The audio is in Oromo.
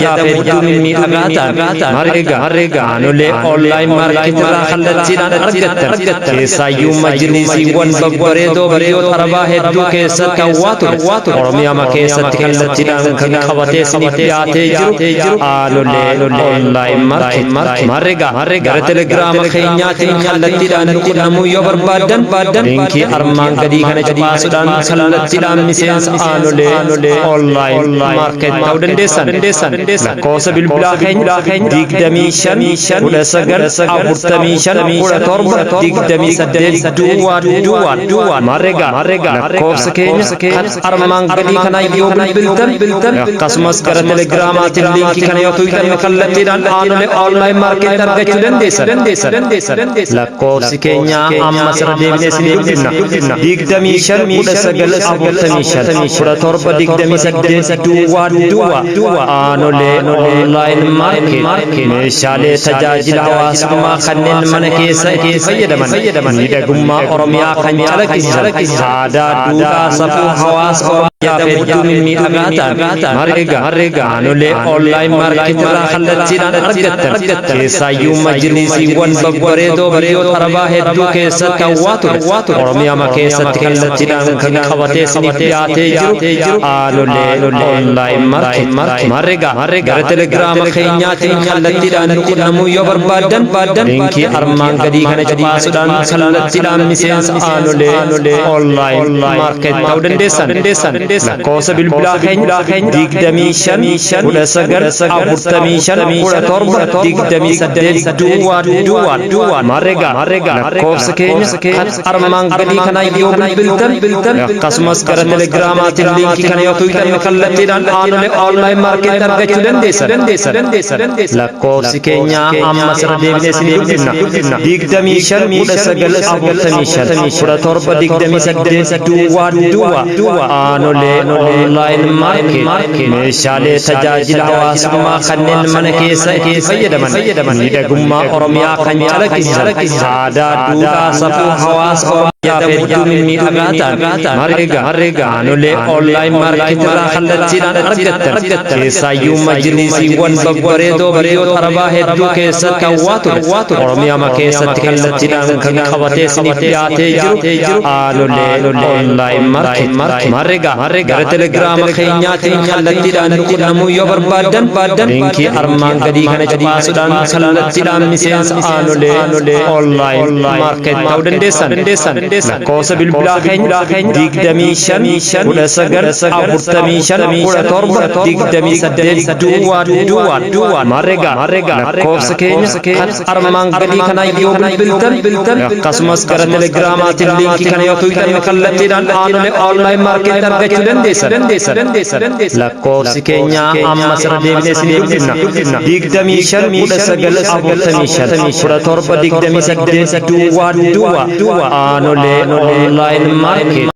Hedduu mimmiidhagaa ta'an marga aanolee online market irraa kallattiidhaan argattan. Keessaayyuu majlisiiwwan babbareedoo biyyoota Arabaa hedduu keessatti hawwaa ture Oromiyaa keessatti kallattiidhaan kan qabatee isiniif dhiyaatee jiru Aanolee online market. Marga gara Telegiraama keenyaatiin kallattiidhaan nu qunnamuu yoo barbaaddan, liinkii armaan gadii kana cuqaasuudhaan kallattiidhaan miseensa Aanolee online market ta'uu dandeessan. Lakkoofsa bilbilaa keenya 25 19 45 17 28 duwwaa duwwaa duwwaa. Marga lakkoofsa keenya kan armaan gadii kana yoo bilbiltan, akkasumas gara Telegiraamaatiin liinkii kana yoo tuqxan, kallattiidhaan Aanolee online market argachuu dandeessan. Lakkoofsi keenya amma sirra deebinee isin dubbifna: 25 19 45 17 28 duwwaa duwwaa duwwaa. Aanolee online market meeshaalee tajaajila hawaasummaa kanneen mana keessa itti fayyadaman, miidhagummaa Oromiyaa kan calaqqisiisan, aadaa, duudhaa, safuu hawaasa Oromiyaaf hedduu mimmiidhagaa ta'an marga Aanolee online market irraa kallattiidhaan argattan. Keessaayyuu majlisiiwwan babbareedoo biyyoota Arabaa hedduu keessatti hawwaa ture Oromiyaa keessatti kallattiidhaan kan qabatee isiniif dhiyaatee jiru Aanolee online market. Marga gara Telegiraama keenyaatiin kallattiidhaan nu qunnamuu yoo barbaaddan, liinkii armaan gadii kana cuqaasuudhaan kallattiidhaan miseensa Aanolee online market ta'uu dandeessan. Lakkoofsa bilbilaa keenya 25 19 45 17 28 duwwaa duwwaa duwwaa. Marga lakkoofsa keenya kan armaan gadii kana yoo bilbiltan, akkasumas gara Telegiraamaatiin liinkii kana yoo tuqxan, kallattiidhaan Aanolee online market argachuu dandeessan. Lakkoofsi keenya amma sirra deebinee isin dubbifna: 25 19 45 17 28 duwwaa duwwaa duwwaa. Aanolee online market meeshaalee tajaajila hawaasummaa kanneen mana keessa itti fayyadaman, miidhagummaa Oromiyaa kan calaqqisiisan, aadaa, duudhaa, safuu hawaasa Oromiyaaf hedduu mimmiidhagaa ta'an marga Aanolee online market irraa kallattiidhaan argattan. Keessaayyuu majlisiiwwan babbareedoo biyyoota Arabaa hedduu keessatti hawwaa ture Oromiyaa keessatti kallattiidhaan kan qabatee isiniif dhiyaatee jiru Aanolee online market. Marga gara Telegiraama keenyaatiin kallattiidhaan nu qunnamuu yoo barbaaddan, liinkii armaan gadii kana cuqaasuudhaan kallattiidhaan miseensa Aanolee online market ta'uu dandeessan. Lakkoofsa bilbilaa keenya 25 19 45 17 28 duwwaa duwwaa duwwaa. Marga lakkoofsa keenya kan armaan gadii kana yoo bilbiltan, akkasumas gara Telegiraamaatiin liinkii kana yoo tuqxan, kallattiidhaan Aanolee online market argachuu dandeessan. Lakkoofsi keenya amma sirra deebinee isin dubbifna: 25 19 45 17 28 duwwaa duwwaa duwwaa. Aanolee online market.